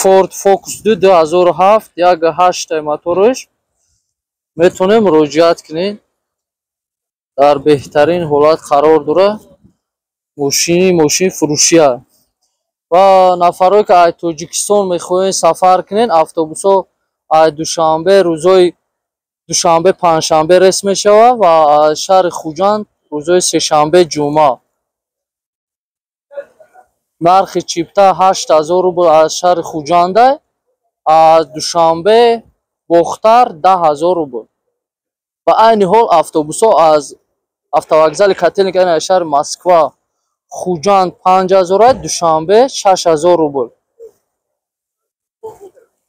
Ford Focus 2 2007, 1.8 мотораш. Метавонем муроҷиат кунед. Дар беҳтарин ҳолат қарор дорад. Мошини мошин фурӯшия. Ва нафарое ки аз Тоҷикистон мехоҳед сафар кунед, автобусҳо аз Душанбе рӯзои душанбе, панҷшанбе рейс мешавад ва аз шаҳри Хуҷанд рӯзои сешанбе, ҷумъа. Нархи чипта 8000 рубл аз шаҳри Хуҷанда, аз Душанбе, Бохтар 10 000 рубл. Ва айни ҳол автобусҳо аз автовокзали Котельники, аз шаҳри Москва, Хуҷанд 5000, Душанбе 6000 рубл.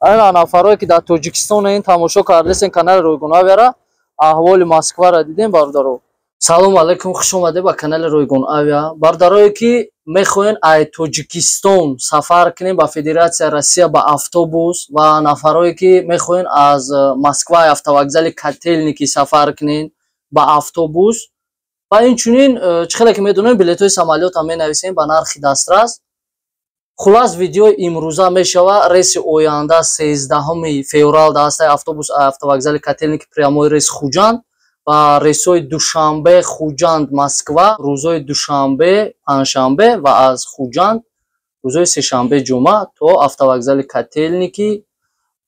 Айна нафарое ки дар Тоҷикистон ин тамошо кардесен канали Ройгон Авиара, аҳволи Москваро дидем, бародаро. Салому алайкум, хуш омадед ба канали Ройгон Авиа. Бародарое ки мехоҳед аз Тоҷикистон сафар кунед ба Федератсияи Россия ба автобус ва нафарое ки мехоҳед аз Москва, автовокзали Котельники сафар кунед ба автобус ва инчунин, чӣ хеле ки медонем, билетҳои самолётам менависем ба нархи дастрас. Хулас, видеои имрӯза мешава рейси оянда, 13 феврал дастаи автобус автовокзали Котельники прямой рейс Хуҷанд ва рейсҳои Душанбе, Хуҷанд, Москва рӯзҳои душанбе, панҷшанбе ва аз Хуҷанд рӯзҳои сешанбе, ҷумъа то автовокзали Котельники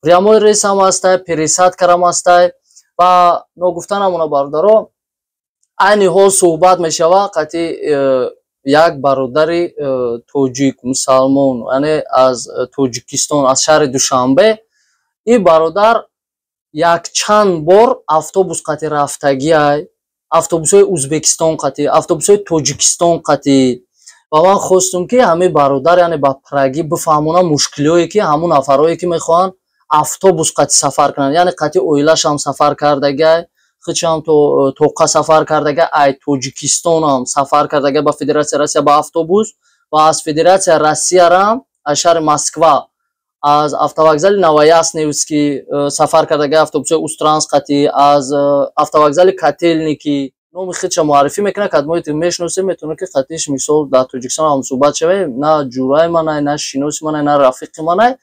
прямой рейс ҳам ҳастай, пересадкарам ҳастай. Ва ногуфта намона, бародаро, айни ҳол суҳбат мешава қатъи як бародари тоҷик, мусалмон, яъне аз Тоҷикистон, аз шаҳри Душанбе. Ин бародар якчанд бор автобус қатъи рафтагиай, автобусҳои Ӯзбекистон қатъи, автобусҳои Тоҷикистон қатъи. Ва ман хостум, ки ҳамин бародар, яъне ба пуррагӣ бифаҳмонам мушкилиҳое, ки ҳамун нафарое ки мехоҳанд автобус қатъи сафар кунанд, яъне қатъи оилашам сафар кардагиай, хичам тоқа сафар кардага, ай Тоҷикистонам сафар кардага ба Федератсияи Россия ба автобус ва аз Федератсияи Россиярам, аз шаҳри Москва, аз автовокзали Новоясеневский сафар кардага автобусҳои Устранс қатъи, аз автовокзали Котельники. Номи худша муаррифӣ мекунад, кадмои мешиносем, метавонад, ки қатъиш, мисол, дар Тоҷикистон ҳамсӯҳбат шавем. На ҷураи манай, на шиноси манай, на рафиқи манай.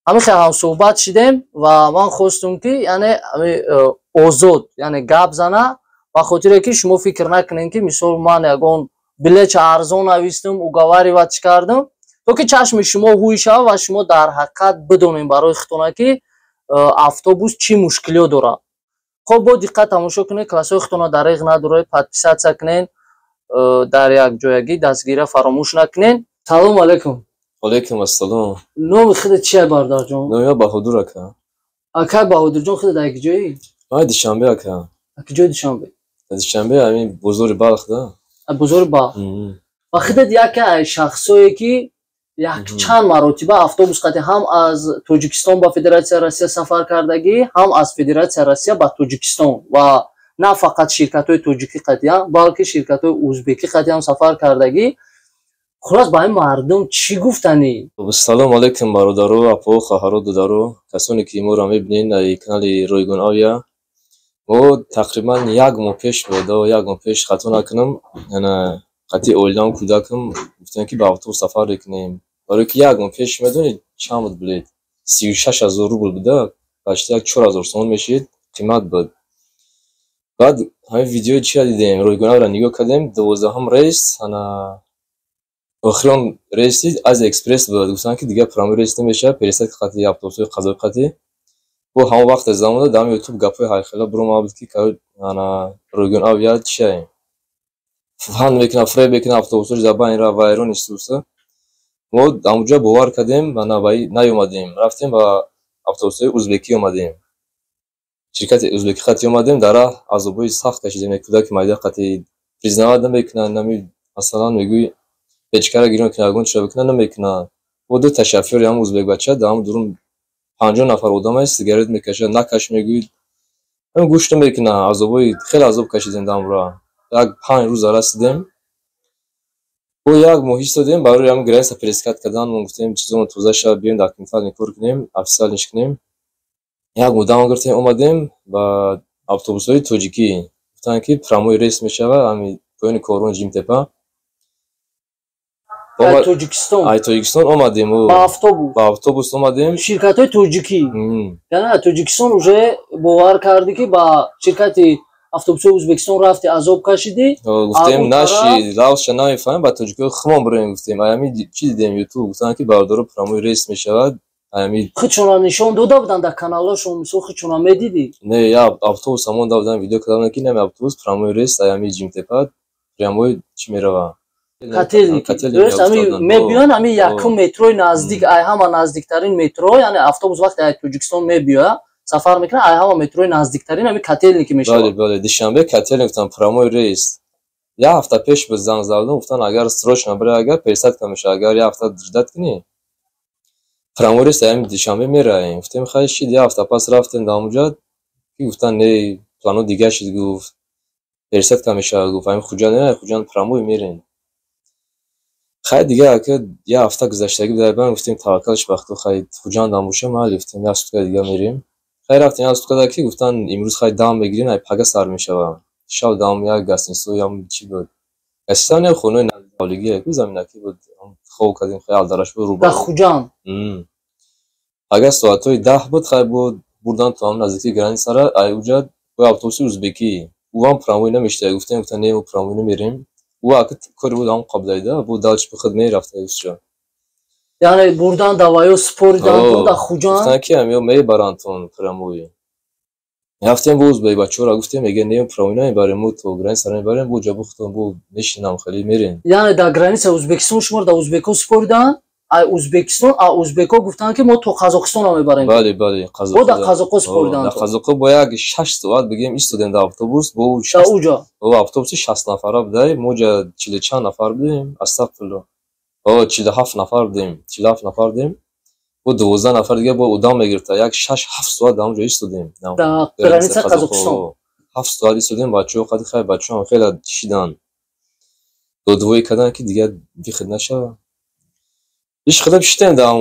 Ҳамин хел ҳамсӯҳбат шидем ва ман хостум, ки яъне озод, яъне гап зана, ба хотире ки шумо фикр накунед, ки мисол ман ягон билетча арзон навистум, уговаривать кардам, то ки чашми шумо ҳуй шава ва шумо дар ҳақиқат бидонем барои худтона, ки автобус чӣ мушкилиҳо дорад. Хоб, бо диққат тамошо кунед, классҳои худтона дареғ надоред, подписаться кунед, дар якҷоягӣ дастгирия фаромӯш накунед. Салому алайкум. Алайкум ассалом. Номи худат чия, бародарҷон? Номи ман Баҳодур, ака. Акай Баҳодурҷон, худат дар ҷои? Ман Душанбе, ака. Ҷои Душанбе? Душанбе, ҳамин бозори Балх да. Бозори Балх. Ва худат яке аз шахсое ки якчанд маротиба автобус қатъи ҳам аз Тоҷикистон ба Федератсияи Россия сафар кардагӣ, ҳам аз Федератсияи Россия ба Тоҷикистон, ва на фақат ширкатҳои тоҷикӣ қатъиам, балки ширкатҳои узбекӣ қатъиам сафар кардагӣ. Хулас, ба ин мардум чӣ гуфтанӣ? Салому алайкум, бародаро, апо, хоҳаро, додаро, касоне ки моро мебинед дар канали Ройгон Авиа. Мо тақрибан як моҳ пеш буд, як моҳ пеш, хато накунам, ана қатъи оилаам, кӯдакам гуфтем, ки ба автобус сафар мекунем, барое ки як моҳ пеш, медонед, чанд буд билет? 36 000 рубл буда, почти як 4000 сомон мешид, қимат буд. Баъд ҳамин видеои чия дидем, Ройгон Авиаро нигоҳ кардем, 12-ум рейс, ана охирон рейси Азия Экспресс буд. Гуфтанд, ки дигар прямой рейс намешавад, пересадка қатъи автобусҳои қазоқӣ қатъи. Бо ҳамон вақте замона дар ҳамин Ютуб гапҳои ҳайхела биромада буд, ки ана Ройгон Авиа чия фанд мекунад, фреб мекунад, автобусҳош дар байн рафт, вайрон истуса. Мо ҳамонҷо бовар кардем ва наёмадем, рафтем, ба автобусҳои узбекӣ омадем, ширкати узбекӣ қатъи омадем. Дар раҳ азобҳои сахт кашидем. Кӯдаки майда қатъи признавать намекунанд, нами масалан мегӯи, печкаро гирён кунад, ягон чиро бикунад, намекунад. Бо дута шофёри ҳамн узбекбача, дар ҳамн дурун 50 нафар одам аст, сигарет мекашад, накаш мегӯи, гӯш намекунад. Азобҳои хеле азоб кашидем дар он роҳ. Як 5 рӯза расидем, бо як моҳ истодем барои ҳамн граница пересекать кардан. Мо гуфтем, чизоно тоза шавад, биёем, документально кор кунем, официальныйш кунем. Як моҳ дам гирифтем, омадем ба автобусҳои тоҷикӣ. Гуфтанд, ки прямой рейс мешавад, ҳамин поёни корвон, Ҷимтепа. Тоҷикистон. Ай Тоҷикистон омадем. Ба автобус. Ба автобус омадем. Ширкатҳои тоҷикӣ. Яъне аз Тоҷикистон уже бовар кардӣ, ки ба ширкати автобусҳои Ӯзбекистон рафти, азоб кашидӣ. Гуфтем, наши равша намефаҳмем, ба тоҷикҳои худмон бироем, гуфтем. Аями чӣ дидем, Ютуб, гуфтанд, ки бародаро, прямой рейс мешавад. Аями худшона нишон дода буданд дар каналҳошон, мисол, худшона медидӣ? Не, я автобус ҳамон да буданд, видео карда буданд, ки нами автобус прямой рейс аями Ҷимтепа прямой чӣ мерава. Котельники. Мебиён ҳами якум метрои наздик, ай ҳама наздиктарин метро, яъне автобус вақте ай Тоҷикистон мебиёяд, сафар мекунад, ай ҳама метрои наздиктарин ҳами Котельники мешавад. Бале, бале, Душанбе Котельник гуфтам, прямой рейс. Як ҳафта пеш буд, занг задам, гуфтан, агар срочно бира, агар пересадка мешавад, агар як ҳафта ждать кунӣ, прямой рейс аями Душанбе мераем. Гуфтем, хай, шид. Як ҳафта пас рафтем дар ҳамонҷа, ки гуфтан, не, плано дигар шид, гуфт, пересадка мешавад, гуфт, ами Хуҷанд не, Хуҷанд прямой мерем. Хай, дигар ака, як ҳафта гузаштагӣ буд, айбан гуфтем, таваккалш ба Худо, хай, Хуҷандам боша, майли, гуфтем, як сутка дига мерем. Хай, рафтем, як суткада ки гуфтан, имрӯз хай дам мегирем, ай пага сар мешава. Шаб дам як гостиница ям чӣ буд, гостиница не, хонаи ҳавлигӣ ку заминакӣ буд, хоб кардем, хай, алдараш буд рӯба. Дар Хуҷанд. Агар соатҳои 10 буд, хай, буд, бурдан то ҳам наздикии границара. Ай уҷа бо автобуси узбекӣ, ӯам прямой намешта. Гуфтем, гуфтан, не, мо прямой намерем. Ӯ ака кори буд ҳам қаблайда буд, дальше худ мерафта усҷо. Яъне бурдан даваё споридан дар Хуҷанд. Гуфтан, ки ҳамё мебарандтон прямой. Рафтем бо узбек бачаҳоро, гуфтем, мега, не, прямой намебарем, мо то граница намебарем, бо ҷа бухтон бо мешинам, хеле мерем. Яъне дар граница Ӯзбекистон шуморо дар узбекҳо споридан, ай Ӯзбекистон, а узбекҳо гуфтанд, ки мо то Қазоқистон мебарем. Бале, бале. Бо дар қазоқҳо споридан. Дар қазоқҳо бо як 6 соат бигем истодем дар автобус бо. Дар уҷа. Автобуси 60 нафара будай, мо ҷа чилу чанд нафар будем, астағфирулло, 47 нафар будем, 47 нафар будем, бо 12 нафар дига бо одам мегирифта. Як 6-7 соат дар онҷо истодем. Дар граница Қазоқистон. 7 соат истодем. Бачаҳо қади, хай, бачаҳо хеле шидан, додвоӣ карданд, ки дигар выход нашава. Иш худам шитем дар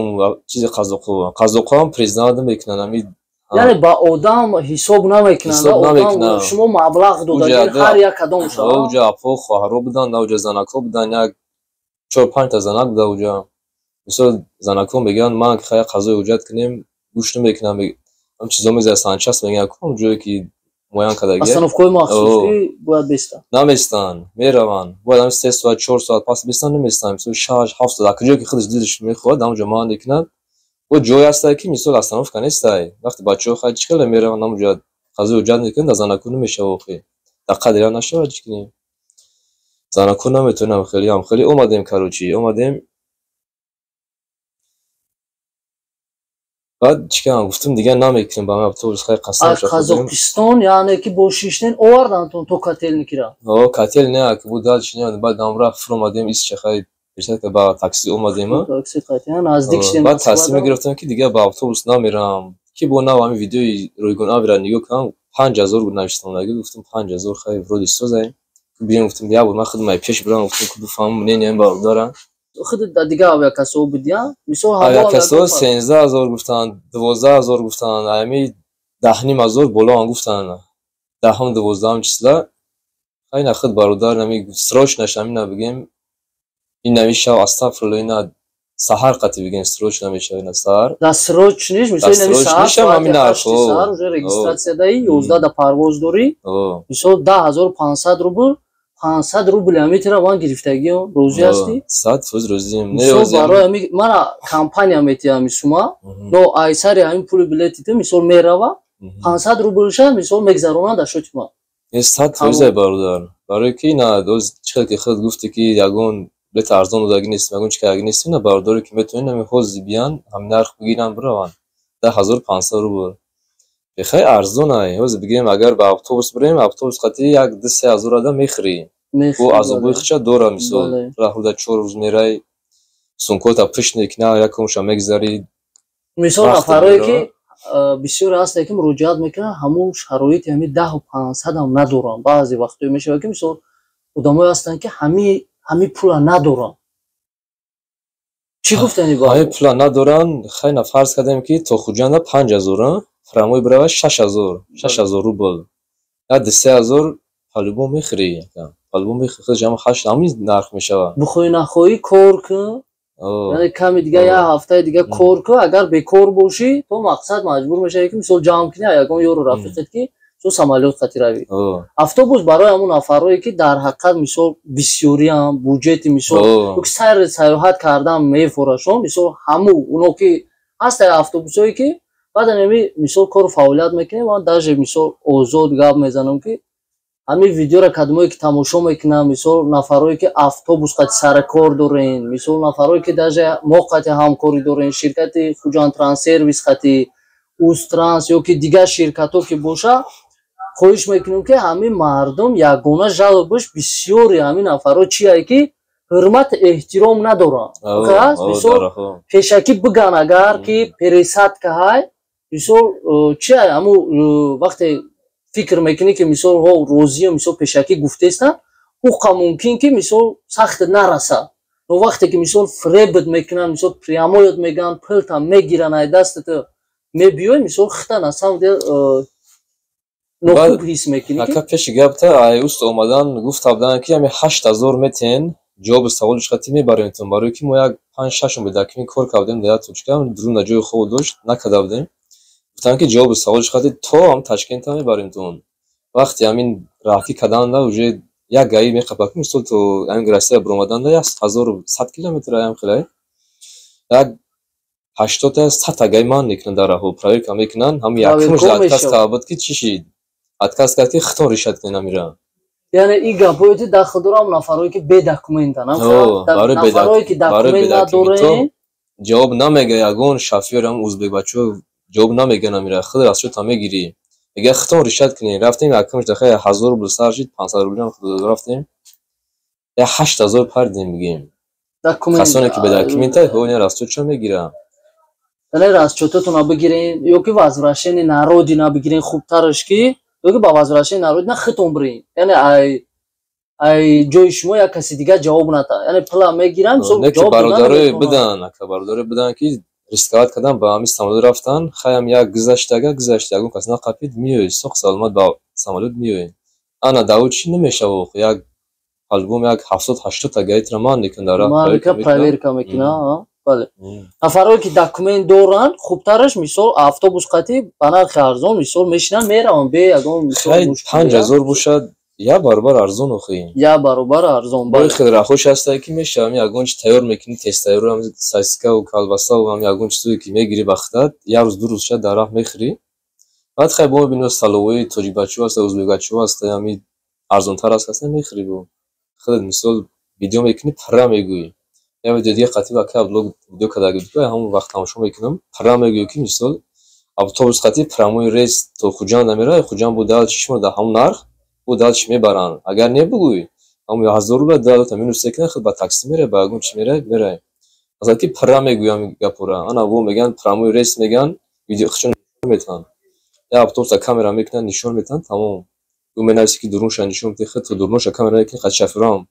чизи қазоқҳо. Қазоқҳоам признавать намекунанд ами. Яъне ба одам ҳисоб намекунанд, шумо маблағ додагӣ ҳар як кадом. Уҷа апо, хоҳаро буданд, уҷа занакҳо буданд, як чор панҷта занак буда уҷа. Мисол, занакҳо мегӯянд, ман хай қазои ҳуҷҷат кунем, гӯш намекунам, ҳам чизо мезанад, санчаст мегӯянд, кум ҷое ки муайян кардагӣ. Остановкаҳои махсус, ки бояд бестанд. Наместанд, мераванд, бояд ҳам 3 соат, 4 соат пас бестанд, наместанд. Мисол, 6-7 соат, куҷое ки худаш дилаш мехоҳад, ҳамонҷо ман мекунад. Бо ҷое ҳастае, ки мисол остановка нестай. Вақте бачаҳо хай чӣ хеле мераванд, ҳамонҷо қазои ҳуҷҷат мекунанд, дар занакҳо намешава охи, дар қадри нашавад, чӣ кунем, занакҳо наметавонам. Хеле ҳам хеле омадем, короче, омадем. Баъд чӣ кардам, гуфтам, дигар намекунем ба автобус, хай, қасам. Қазоқистон, яъне ки бо шиштен овардантон то Котельникира? О, Котельник буд, дальше не. Баъд амра фуромадем, исча, хай, пешак ба такси омадем. Наздик шидем. Баъд тасмим гирифтам, ки дигар ба автобус намерам, ки бо нав ҳамин видеои Ройгон Авиара нигоҳ кардам, 5000 буд навиштондаги. Гуфтам, 5000, хай, вроде созаем, биём, гуфтам, як бор ман худам ай пеш бирам, гуфтам, ки бифаҳмам мнениям бародарам. Худ дигар авиакассаҳо будия, мисол? Авиакассаҳо 13 000 гуфтанд, 12 000 гуфтанд, ами 10 500 болоам гуфтанд, даҳум, дувоздаҳум числа. Хайна, худ бародар, нами срочнаш ҳамина бигем, ин нами шав, астағфирулло, ина саҳар қати бигем, срочно мешава, ина саҳар. Да, срочниш, мисол, инами саҳар, саҳар уже регистрация даи, 11 да парвоз дорӣ, мисол, 10 500 рубл, 500 рубл ҳамитра ман гирифтагиам, розӣ ҳастӣ? 100% розием. Мисол, барои ҳами мана компания метиҳа ҳами сума, но айсари ҳамин пули билетите, мисол, мерава 500 рублша, мисол, мегзаронанд дар шоти ман. 100%, бародар, барое ки на чӣ хел ки худ гуфтӣ, ки ягон билет арзон додагӣ нестем, ягон чӣ кардагӣ нестем. На, бародаре ки метавонед, ҳамин ҳозир биян, ҳамин нарх бигиранд, бираванд. 10 500 рубл бехай арзонай. Ҳозир бигирем, агар ба автобус бирем, автобус қати як ду се ҳазор ада мехӯрӣ, бо азобои худша дора. Мисол, раҳуда 4 рӯз мерай, сумкота пушт мекунӣ, якумша мегзарӣ. Мисол, нафарое ки бисёре ҳастае, ки муроҷиат мекунанд, ҳамун шароити ҳамин даҳу панҳсадам надоранд. Баъзе вақтое мешавад, ки мисол, одамое ҳастанд, ки ҳамин пула надоранд. Чӣ гуфтани? Ҳамин пула надоранд. Хайна, фарз кардем, ки то Хуҷанда 5000, прямой бирава 6000, 6000 рубл, як ду се ҳазор. По-любому мехӯрӣ, по-любому мехӯрӣ, худаш ҳам ҳашт ҳамин нарх мешавад. Бихоҳӣ, нахоҳӣ, кор кун, яъне ками дига, як ҳафтаи дига кор кун. Агар бекор бошӣ, то мақсад маҷбур мешавӣ, ки мисол ҷамъ кунӣ ягон ёру рафиқет, ки ту самолёт қати равӣ. Автобус барои ҳамун нафарое, ки дар ҳақиқат мисол бисёриам буҷети, мисол сайр сайёҳат кардан мефорашон, мисол ҳаму уно ки ҳастае автобусое, ки баъдан ами мисол кору фаъолият мекунем. Ман даже мисол озод гап мезанам, ки ҳамин видеора кадомое ки тамошо мекунам, мисол нафарое ки автобус қати саракор дорен, мисол нафарое ки даже мо қати ҳамкорӣ дорен, ширкати Хуҷанд Транссервис қати, Устранс ё ки дигар ширкатҳо ки боша, хоҳиш мекунем, ки ҳамин мардум ягона жалобаш бисёри ҳамин нафарҳо чие, ки ҳурмат эҳтиром надоранд. Мисол пешакӣ биган, агар ки пересадка ҳай, мисол чи ҳаму вақте фикр мекунӣ, ки мисол ҳо розиё, мисол пешакӣ гуфтестан, уқа мумкин ки мисол сахт нарасад. Но вақте ки мисол фребт мекунанд, мисол прямо ёд мегӯянд, пулта мегиранд, ай дастата мебиёй, мисол хита на самом деле нохуб ҳис мекунӣ. Ака, пеши гапта ай уст омадан гуфта буданд, ки ҳами 8000 метен, ҷавоби саволи шухати мебаремтон, барое ки мо як панҷ шаш моҳ бедакмин кор кардем дар як точка, дурун дар ҷои хоб дошт накарда будем. Гуфтанд, ки ҷавоби саволи шухати то ҳам Ташкента мебаремтон. Вақте ҳамин раҳкӣ карданда, уже як гаи меқапад, мисол то ҳамин Россия биромаданда 1100 километр аям хелай, як 80-та 100-та гаи ман мекунанд дар раҳо, проверка мекунанд. Ҳам якумш отказ карда буд, ки чӣ шид, отказ кард, ки хитон решать кунед амира. Яъне ин гапҳое ти дахл дорам нафарое ки бедокументан, нафарое ки документ надорен. Ҷавоб намега ягон шофёр, ҳам узбекбачаҳо ҷавоб намеган амира, худ расчёта мегирӣ, мега хитон решать кунед. Рафтем, якумш даха 1000 рубл сар шид, 500 рублиам рафтем, як 8000 пардем, мегем касоне ки бедокумента ҳоня расчётшо мегиранд. Яъне расчётатона бигирен ё ки возвращение на родина бигирен, хубтараш ки ё ки ба возвращение на родина хитон бирен, яъне ай ҷои шумо як каси дигар ҷавоб ната, яъне пула мегиранд. Бародарое бидан, ака, бародарое бидан, ки рисковать кардан, ба ҳамин самолёт рафтан. Хаям як гузаштага гузашта, ягон кас нақапид, меои соқ саломат ба самолёт меои. Ана даво чӣ намешава, як по-любому як 70-80-та гаитра ман мекунад дар раҳ. Проверка мекунад, бале. Нафарое ки документ доранд, хубтараш мисол автобус қатӣ ба нархи арзон мисол мешинанд, мераванд бе ягон. 5000 бошад, як баробар арзон охи. Як баробар арзон. Бои хеле рахош ҳастае, ки мешавам ягон чи тайёр мекунӣ, тез тайёр, сосискаву колбасаву ҳам ягон чизое ки мегирӣ ба худат, як рӯз, 2 рӯз шояд дар раҳ мехӯрӣ. Баъд хай бо мебинӣ, столовои тоҷикбачаҳо ҳаста, узбекбачаҳо ҳаста, ҳами арзонтар аст, ҳаста, мехӯрӣ. Бо худат мисол видео мекунӣ, пурра мегӯӣ. Як видео дига қатӣ ака блог видео кардаги буд, ҳамон вақт тамошо мекунам, пурра мегӯӣ, ки мисол автобус қатӣ прямой рейс то Хуҷанд намеравад, Хуҷанд бо дал чишмо дар ҳамон нарх бо дал чи мебаранд. Агар не бугӯй, ҳамон 1000 рубла далта минус мекунад, худ ба такси меравӣ, ба ягон чи меравӣ, меравӣ. Масалан, ки пурра мегӯям гапора, ана во мегӯянд прямой рейс, мегӯянд, видео худшон нишон метиҳанд, як автобуса камера мекунанд, нишон метиҳанд, тамом. Ӯ менависи, ки дурунша нишон медиҳӣ, худ то дурунша камера мекунӣ, қати шофёрам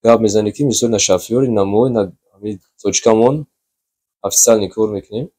гап мезанӣ, ки мисол на шофёри, на мо, на ҳамин точкамон официальный кор мекунем.